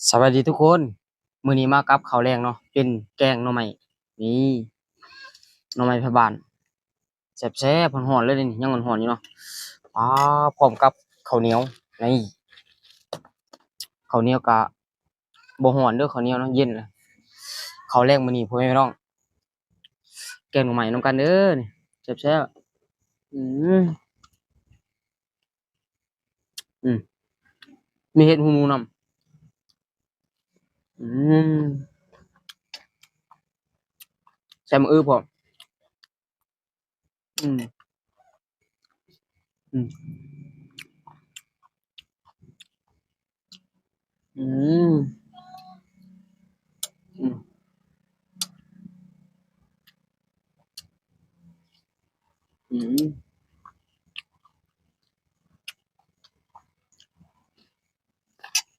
ສະບາຍດີທຸກຄົນ ມື້ນີ້ມາກັບເຂົ້າແລງເນາະ ເປັນແກງໜໍ່ໄມ້ ນີ້ ໜໍ່ໄມ້ພະບານ ແຊບໆ ຮ້ອນໆ ເລີຍນີ້ ຍັງຮ້ອນໆ ຢູ່ເນາະ ປາ ພ້ອມກັບເຂົ້າໜຽວ ນີ້ ເຂົ້າໜຽວກະບໍ່ຮ້ອນເດີ້ ເຂົ້າໜຽວເນາະ ເຢັນແລ້ວ ເຂົ້າແລງມື້ນີ້ ພໍ່ແມ່ພີ່ນ້ອງ ແກງໜໍ່ໄມ້ນຳກັນເດີ້ ນີ້ ແຊບໆ ອືມ. ອືມ ມີເຫັດຫູໜູນຳ ອືມ ໃສ່ໝາກອຶພ້ອມ ອືມ ອືມ ອືມ ອືມ ອືມ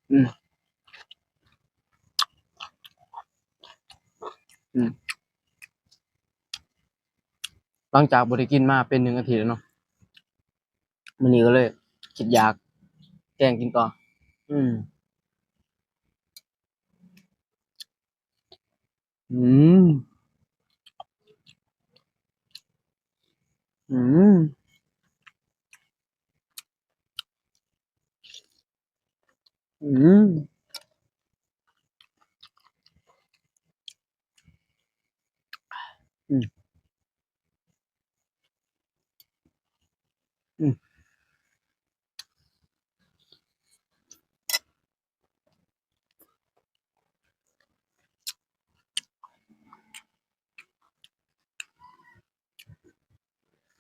ອືມ ອືມ ຫຼັງຈາກບໍ່ໄດ້ກິນມາເປັນໜຶ່ງອາທິດແລ້ວເນາະ ມື້ນີ້ກໍເລີຍຄິດຢາກແກງກິນຕໍ່ ອືມ ອືມ ອືມ ອືມ ອືມ ອືມ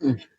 ອືມ.